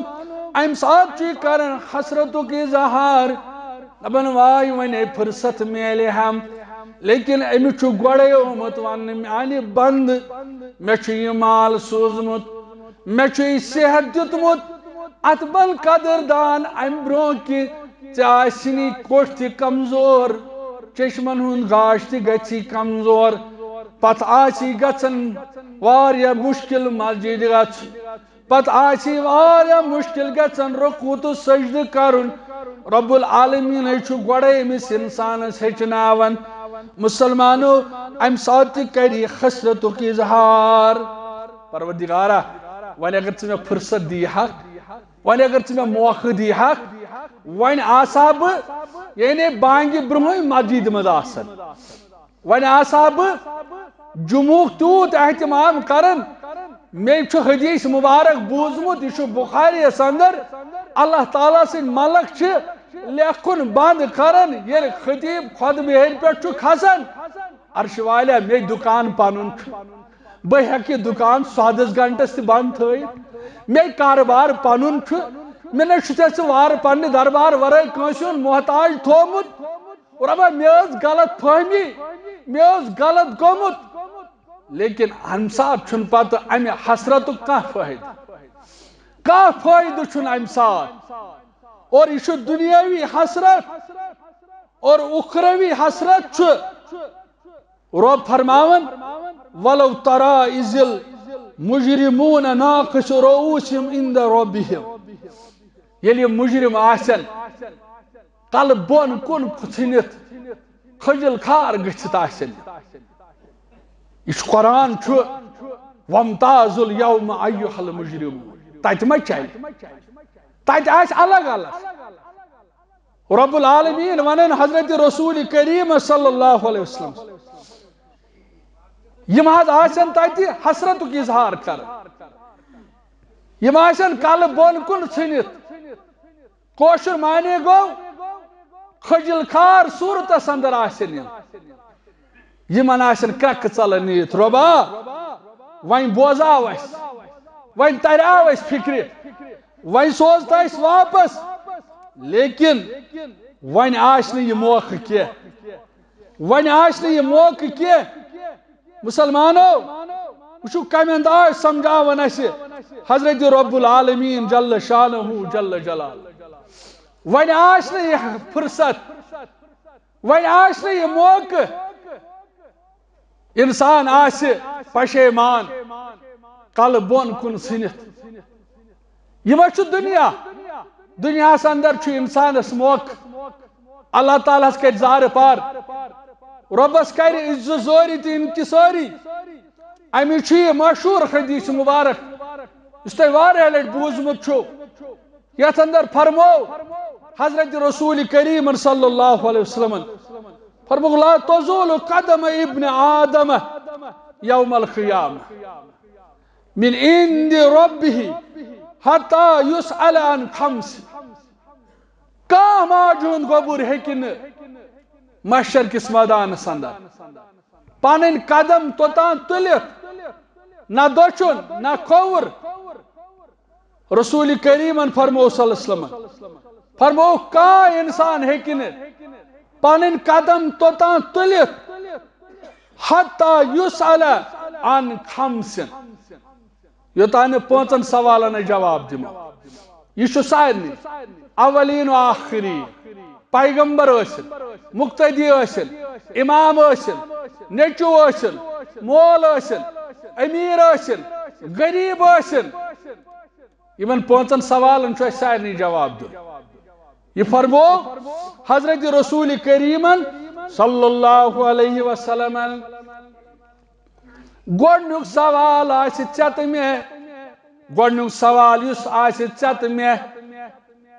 امہِ ساتہٕ چھُ یہِ کران حسرتُک اظہار، دپان، واے، وۄنۍ ہے فرصت میلہِ ہم۔ لیکن أمِس چھُ گۄڈے آمُت وننہٕ، میانہِ بندٕ، مےٚ چھُ یہِ مال سوٗزمُت، مےٚ چھُ یہِ صحت دیُتمُت، اتھ بن قدردان، امہِ برونٛہہ کہِ ژےٚ آسِنی کوٚٹھۍ تہِ کمزور، چشمن ہُنٛد گاش تہِ گژھی کمزور، پتہٕ آسی گژھان واریاہ مشکل مسجد گژھُن۔ پتہٕ آسی واریاہ مشکل گژھان رکوع تہٕ سجدٕ کرُن۔ رب العالمینٕے چھُ گۄڈے أمِس انسانس ہیٚچھناوان۔ مسلمانو، امہِ ساتہٕ تہِ کرِ یہِ حسرتُک اظہار۔ پروردگارا، وۄنۍ اگر ژٕ مےٚ فرصت دی ہکھ، وۄنۍ اگر ژٕ مےٚ موقعہٕ دی ہکھ، وۄنۍ آسہٕ ہا بہٕ یعنی بانگہِ برونٛہٕے مسجدِ منٛز آسان۔ وۄنۍ آسہٕ ہا بہٕ جمعُک تیوٗت اہتمام کران۔ مےٚ چھُ حدیث مبارک بوٗزمُت، یہِ چھُ بخاریَس اندر، اللہ تعالیٰ سٕنٛدۍ ملک چھِ لیکھُن بنٛد کران، ییٚلہِ خطیب خطبہٕ ہیٚرِ پٮ۪ٹھ چھُ کھسان، عرش والیا، مے دکان پنن چھُ۔ بہٕ ہیٚکہٕ یہِ دکان سودس گھنٹس تہِ بند تھٲیِتھ۔ مے کارٕبار پنن چھُ۔ مےٚ نہ چھُ ژےٚ ژٕ وارٕ پننہِ دربار ورٲے کٲنٛسہِ ہُنٛد محتاج تھومُت۔ رۄبا، مےٚ ٲس غلط فہمی، مےٚ اوس غلط گوٚمُت۔ لیکن امہِ ساتہٕ چھُنہٕ پتہٕ امہِ حسرتُک کانٛہہ فٲیدٕ۔ کانٛہہ فٲیدٕ چھُنہٕ امہِ ساتہٕ۔ اور یہِ چھُ دُنیٲوی حسرت اور اُخروی حسرت چھُ۔ رۄب فرماوان، "ولو ترى إذ المجرمون ناكسوا رؤوسهم عند ربهم"۔ ییٚلہِ یہِ مجرم آسن، کلہٕ بۄن کُن ژھٕنِتھ، خجل خار گٔژھِتھ آسن۔ یہِ چھُ قرآن چھُ، "وامتازوا اليوم أيها المجرمون"۔ تتہِ ما چلہِ؟ تتہِ آسہِ الگ الگ۔ رب العالمین ونان حضرت رسول کریم صلی اللہ علیہ وسلم، یِم حظ آسن تتہِ حسرتُک اظہار کران، یِم آسن کلہٕ بۄن کُن ژھٕنِتھ۔ کٲشُر معنی گوٚو، خجل خار صورتس اندر آسن یِم۔ یِمن آسن کرٛکھ ژلان نِتھ، رۄبا، وۄنۍ بوزاو اسہِ، وۄنۍ تریاو اسہِ فکرِ، وۄنۍ سوز تہٕ اسہِ واپس۔ لیکن وۄنۍ آسہِ نہٕ یہِ موقعہٕ کینٛہہ، وۄنۍ آسہِ نہٕ یہِ موقعہٕ کینٛہہ۔ مسلمانو، وٕچھِو کمہِ انداز سمجھاوان اسہِ حضرت رب العالمین جل شانہ جل جلالہ۔ وۄنۍ آسہِ نہٕ یہِ فرصت، وۄنۍ آسہِ نہٕ یہِ موقعہٕ۔ انسان آسہِ پشیمان، کلہٕ بۄن کُن ژھٕنِتھ۔ یہِ ما چھُ دُنیا؟ دُنیاہس اندر چھُ انسانس موقعہٕ۔ اللہ تعالیٰ ہس کرِ زارٕ پار، رۄبس کرِ عزت زوری تہٕ انکسٲری۔ امی چھُ یہِ مشہوٗر حدیث مبارک، یُس تۄہہِ واریاہ لٹہِ بوٗزمُت چھُو۔ یتھ اندر فرمو حضرت رسول کریم صلی اللہ علیہ وسلم، فرموو، "لا تزول قدم ابن آدم یوم القیامہ من عند ربہ حتی یسأل عن خمس"۔ کانٛہہ ماجہِ ہُنٛد گوٚبُر ہیٚکہِ نہٕ محشر کِس مٲدانس اندر پنٕنۍ قدم توٚتام تُلِتھ، نہ دٔچھُن، نہ کھووُر۔ رسول کریمن فرموو صلی اللہ علیہ وسلم، فرموو، کانٛہہ انسان ہیٚکہِ نہٕ پنٕنۍ قدم توٚتام تُلِتھ، حتی یسأل عن خمس، یوٚتام نہٕ پانٛژن سوالن أسۍ جواب دِمو۔ یہِ چھُ سارنٕے، اولین و آخرین، پیغمبر ٲسِن، مقتدی ٲسِن، امام ٲسِن، نیٚچو ٲسِن، مول ٲسِن، امیر ٲسِن، غریب ٲسِن۔ یِمن پانٛژن سوالن چھُ اَسہِ سارنٕے جواب دیُن۔ یہِ فرموو حضرت رسول کریمن صلی اللہ علیہ وسلمن، گۄڈنیُک سوال آسہِ ژےٚ تہٕ مےٚ، گۄڈنیُک سوال یُس آسہِ ژےٚ تہٕ مےٚ،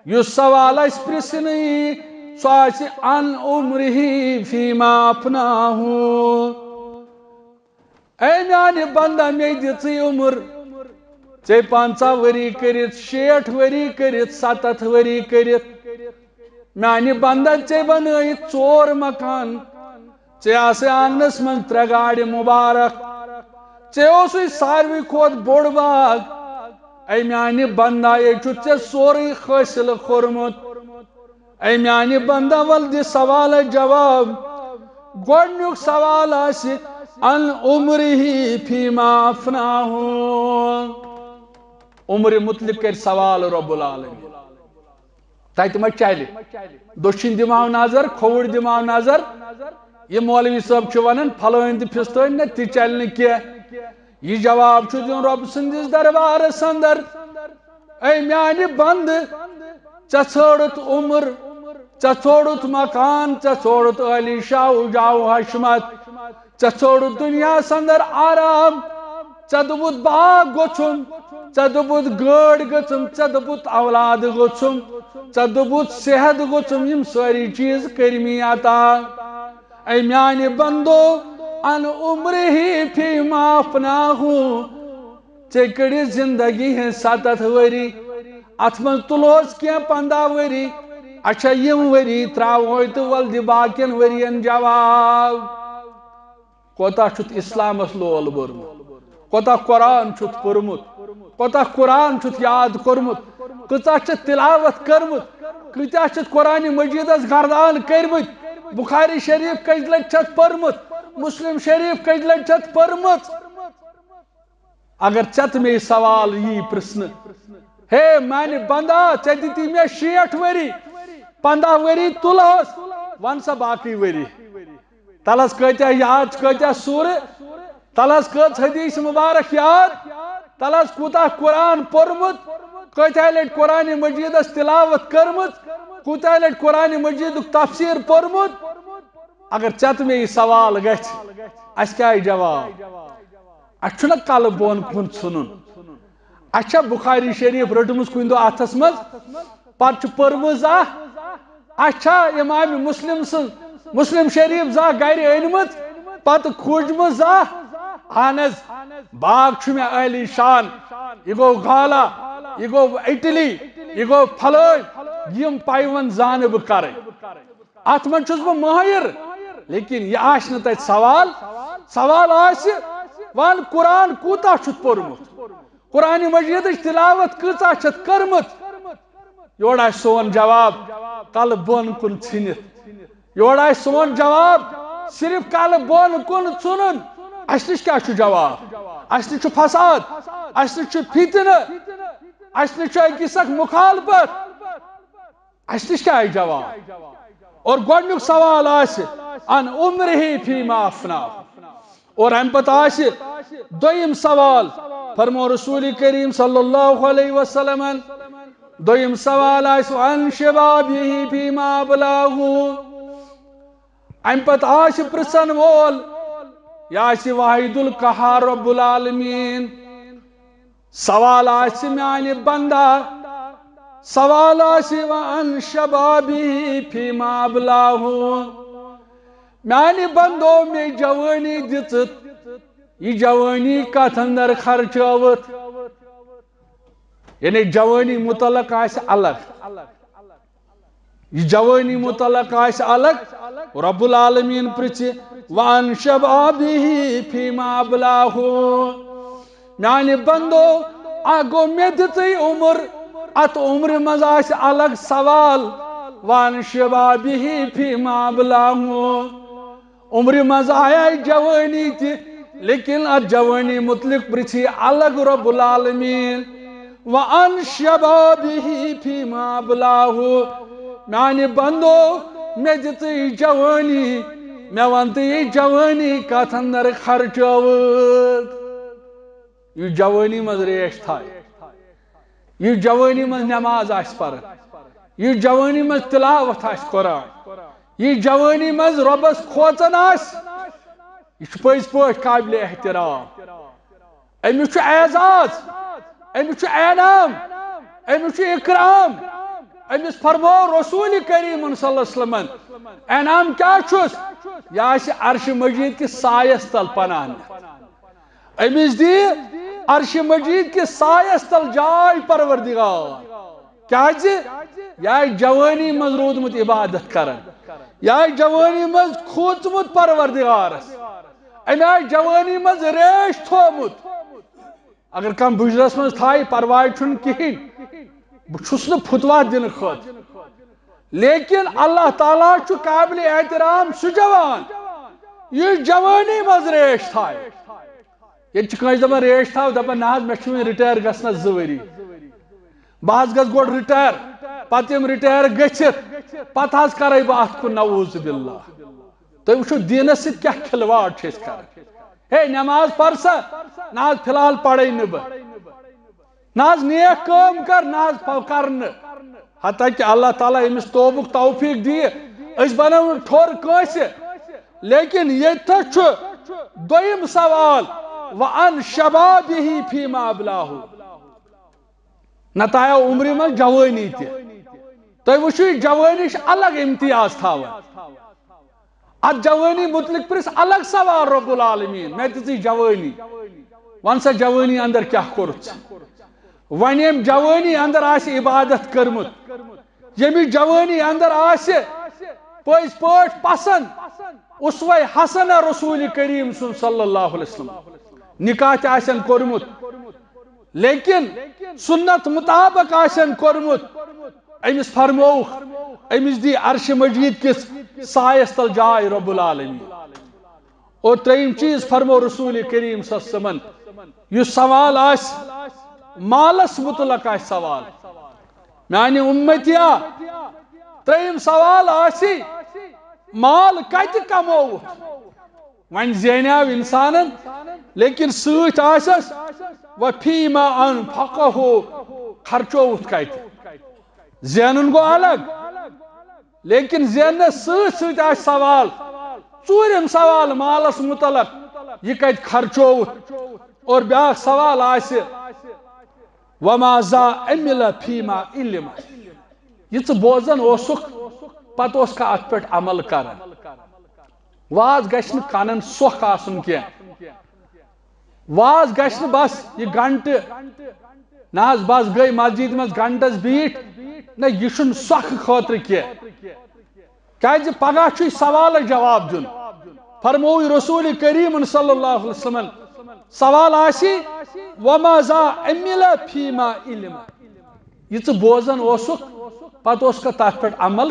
یُس سوال آسہِ پرژھنٕے، سُہ آسہِ عن عمرہ فیما افناہ۔ اے میانہِ بندہ، مے دِژٕے عمر، ژے پنژاہ ؤری کٔرِتھ، شیٹھ ؤری کٔرِتھ، ستتھ ؤری کٔرِتھ۔ میانہِ بندہ، ژے بنٲیِتھ ژور مکان، ژے آسہٕ آنگنس منٛز ترٛےٚ گاڑِ مبارک، ژے اوسُے ساروٕے کھۄتہٕ بوٚڑ باغ۔ اے میانہِ بندہ، یے چھُ ژےٚ سورُے حٲصِل کوٚرمُت۔ اے میانہِ بندہ، ول دِ سوالس جواب۔ گۄڈنیُک سوال آسہِ، عن عمرہ فیما افناہ۔ عمرِ متعلق کرِ سوال رب العالمین۔ تتہِ ما چلہِ؟ دٔچھِنۍ دِمہو نظر، کھووُر دِمہو نظر۔ یہِ مولوی صٲب چھُ ونان، پھلٲنۍ تہٕ پھِستٲنۍ، نہ، تہِ چلہِ نہٕ کینٛہہ۔ یہِ جواب چھُ دیُن رۄب سٕنٛدِس دربارس اندر۔ اے میانہِ بندٕ، ژےٚ ژھٲنٛڈُتھ عمر، ژےٚ ژھٲنٛڈُتھ مکان، ژےٚ ژھٲنٛڈُتھ عٲلی شاہ و جاہ و حشمت، ژےٚ ژھٲنٛڈُتھ دُنیاہس اندر آرام، ژےٚ دوٚپُتھ باغ گوٚژھُم، ژےٚ دوٚپُتھ گٲڑۍ گٔژھٕم، ژےٚ دوٚپُتھ اولاد گوٚژھُم، ژےٚ دوٚپُتھ صحت گوٚژھُم، یِم سٲری چیٖز کٔرۍ مٕے عطا۔ اے میانہِ بندو، ان عمرہ فیما افناہ، ژےٚ کٔڑِتھ زندگی ہٕنٛز ستتھ ؤری، اتھ منٛز تُلہوس کینٛہہ پنٛداہ ؤری، اچھا یِم ؤری ترٛاوہوے تہٕ ول دِ باقین ؤرین جواب۔ کوتاہ چھُتھ اسلامس لول بوٚرمُت، کوتاہ قرآن چھُتھ پوٚرمُت، کوتاہ قرآن چھُتھ یاد کوٚرمُت، کۭژاہ چھِ تلاوت کٔرمٕژ، کۭتیاہ چھِ قرآن مجیدس گردان کٔرمٕتۍ، بخاری شریف کٔژِ لٹہِ چھتھ پٔرمٕژ، مسلم شریف کٔژِ لٹہِ چھتھ پٔرمٕژ۔ اگر ژےٚ تہٕ مےٚ یہِ سوال یی پرژھنہٕ، ہے میانہِ بندا، ژےٚ دِتی مےٚ شیٹھ ؤری، پنٛداہ ؤری تُلہوس، ون سا باقٕے ؤری۔ تلس کۭتیاہ یاد چھِ، کۭتیاہ سورٕ، تلس کٔژ حدیث مبارک یاد، تلس کوٗتاہ قرآن پوٚرمُت، کۭتیاہ لٹہِ قرآن مجیدس تلاوت کٔرمٕژ، کوٗتاہ لٹہِ قرآن مجیدُک تفسیر پوٚرمُت۔ اگر ژےٚ تہٕ مےٚ یہِ سوال گژھِ، اسہِ کیٛاہ آسہِ جواب؟ اسہِ چھُنہ کلہٕ بۄن کُن ژھُنُن۔ اسہِ چھا بخاری شریف رٔٹمٕژ کُنہِ دۄہ اتھس منٛز، پتہٕ چھِ پٔرمٕژ زانٛہہ؟ اسہِ چھا امام مسلم سٕنٛز مسلم شریف زانٛہہ گرِ أنمٕژ، پتہٕ کھوٗجمٕژ زانٛہہ؟ اہن حظ، باغ چھُ مےٚ عالی شان، یہِ گوٚو گالا، یہِ گوٚو اٹلی، یہِ گوٚو پھلٲنۍ، یِم پیوند زانہٕ بہٕ کرٕنۍ۔ اتھ منٛز چھُس بہٕ مٲہِر، لیکن یہِ آسہِ نہٕ تتہِ سوال۔ سوال آسہِ، ون قرآن کوٗتاہ چھُتھ پوٚرمُت، قرآن مجیدٕچ تلاوت کۭژاہ چھتھ کٔرمٕژ؟ یورٕ آسہِ سون جواب کلہٕ بۄن کُن ژھٕنِتھ، یورٕ آسہِ سون جواب صرف کلہٕ بۄن کُن ژھٕنُن۔ اسہِ نِش کیٛاہ چھُ جواب؟ اسہِ نِش چھُ فساد، اسہِ نِش چھُ فتنہٕ، اسہِ نِش چھُ أکِس اکھ مخالفت۔ اسہِ نِش کیٛاہ آسہِ جواب؟ اور گۄڈٕنیُک سوال آسہِ، ان عمرہ فیما افنا۔ اور امہِ پتہٕ آسہِ دوٚیِم سوال، فرمو رسول کریم صلی اللہ علیہ وسلمن، دوٚیِم سوال آسہِ، ان شبابہ فیما ابلاہ۔ امہِ پتہٕ آسہِ پرژھن وول، یہِ آسہِ واحد القہار رب العالمین۔ سوال آسہِ میانہِ بندا، سوال آسہِ وَعَنْ شَبَابِهِ فِيمَا أَبْلَاهُ۔ میانہِ بندو، مےٚ جوٲنی دِژٕتھ، یہِ جوٲنی کتھ اندر خرچٲوٕتھ؟ یعنی جوٲنی متعلق آسہِ الگ۔ یہِ جوٲنی متعلق آسہِ الگ، رب العالمین پرژھِ، وَعَنْ شَبَابِهِ فِيمَا أَبْلَاهُ۔ میانہِ بندو، اکھ گوٚو مےٚ دِژٕے عمر، اتھ عمرِ منٛز آسہِ الگ سوال، وَعَنْ شَبَابِهِ فِيمَا أَبْلَاهُ۔ عمرِ منٛز آیے جوٲنی تہِ، لیکن اتھ جوٲنی متعلق پرژھِ الگ رب العالمین، وَعَنْ شَبَابِهِ فِيمَا أَبْلَاهُ۔ میانہِ بندو، مےٚ دِژٕے جوٲنی، مےٚ ون تہٕ یہِ جوٲنی کتھ اندر خرچٲوٕتھ؟ یہِ جوٲنی منٛز ریش تھایہِ، یہِ جوٲنی منٛز نماز آسہِ پرٕنۍ، یہِ جوٲنی منٛز تلاوت آسہِ قرآن، یہِ جوٲنی منٛز رۄبس کھوژان آسہِ، یہِ چھُ پٔزۍ پٲٹھۍ قابلِ احترام۔ أمِس چھُ اعزاز، أمِس چھُ انعام، أمِس چھُ اکرام۔ أمِس فرموو رسول کریمن صلی اللہ علیہ وسلمن، انعام کیٛاہ چھُس؟ یہِ آسہِ عرشِ مجید کِس سایس تل پناہ نِتھ۔ أمِس دِ عرشِ مجید کِس سایس تل جاے پروردگار۔ کیازِ؟ یہِ آسہِ جوٲنی منٛز روٗدمُت عبادت کران، یہِ آسہِ جوٲنی منٛز کھوٗژمُت پروردگارس، أمۍ آسہِ جوٲنی منٛز ریش تھوومُت۔ اگر کانٛہہ بُجرس منٛز تھایہِ، پرواے چھُنہٕ کِہینۍ، بہٕ چھُس نہٕ فتویٰ دِنہٕ خٲطرٕ، لیکن اللہ تعالیٰ چھُ قابلِ احترام سُہ جوان، یُس جوٲنی منٛز ریش تھایہِ۔ ییٚتہِ چھِ کٲنٛسہِ دپان ریش تھاو، دپان، نہ حظ، مےٚ چھُ وُنہِ retire گژھنس زٕ ؤری، بہٕ حظ گژھٕ گۄڈٕ retire، پتہٕ یِم retire گٔژھِتھ، پتہٕ حظ کرے بہٕ اتھ کُن، نعوذ باللہ۔ تُہۍ وٕچھِو دیٖنس سۭتۍ کیٛاہ کھلواڑ چھِ أسۍ کران۔ ہے، نماز پَر سا، نہ حظ، فی الحال پَرے نہٕ بہٕ۔ نہ حظ، نیک کٲم کر، نہ حظ، پَو-، کر نہٕ۔ حتیٰ کہ اللہ تعالیٰ أمِس توبُک توفیق دِیہِ، أسۍ بنو نہٕ ٹھوٚر کٲنٛسہِ۔ لیکن ییٚتہِ چھُ دوٚیِم سوال، وعن شبابہ فیما ابلاہ۔ نتایو عمرِ منٛز جوٲنی تہِ۔ تُہۍ وٕچھِو، یہِ جوٲنی چھِ الگ امتیاز تھاوان۔ اتھ جوٲنی متعلق پرژھ الگ سوال رب العالمین، مےٚ دِژٕے جوٲنی، وَن سا جوٲنی اندر کیٛاہ کوٚرُتھ ژےٚ؟ وۄنۍ ییٚمۍ جوٲنی اندر آسہِ عبادت کٔرمٕژ، ییٚمِس جوٲنی اندر آسہِ پٔزۍ پٲٹھۍ پسند اسوہ حسنہ رسول کریم سُنٛد صلی اللہ علیہ وسلم، نکاح تہِ آسن کوٚرمُت، لیکن سنت مطابق آسن کوٚرمُت، أمِس فرمووُکھ، أمِس دی عرش مجید کِس سایس تل جاے رب العالمین۔ اور ترٛیٚیِم چیٖز فرمو رسول کریم صلی اللہ علیہ وسلمن، یُس سوال آسہِ، مالس متعلق آسہِ سوال، میانہِ امتیا، ترٛیٚیِم سوال آسہِ، مال کتہِ کمووُتھ؟ وۄنۍ زینیو انسانن، لیکن سۭتۍ آسٮ۪س، وفیما انفقہ، خرچووُتھ کتہِ؟ زینُن گوٚو الگ، لیکن زیننس سۭتۍ سۭتۍ آسہِ سوال، ژوٗرِم سوال مالس متعلق، یہِ کتہِ خرچووُتھ؟ اور بیاکھ سوال آسہِ، وماذا عمل فیما علم؟ یہِ ژٕ بوزان اوسُکھ، پتہٕ اوس کانٛہہ اتھ پٮ۪ٹھ عمل کران؟ واز گژھِ نہٕ کنن سۄکھ آسُن کینٛہہ۔ واز گژھِ نہٕ بس یہِ گھنٹہٕ، نہ حظ، بس گٔے مسجد منٛز گھنٹس بیٖٹھ، نہ، یہِ چھُنہٕ سۄکھٕ خٲطرٕ کینٛہہ۔ کیازِ پگاہ چھُے سوالس جواب دیُن۔ فرمووُے رسول کریم صلی اللہ علیہ وسلمن، سوال آسہِ، وماذا عمل فیما علم؟ یہِ ژٕ بوزان اوسُکھ، پتہٕ اوس کانٛہہ تتھ پٮ۪ٹھ عمل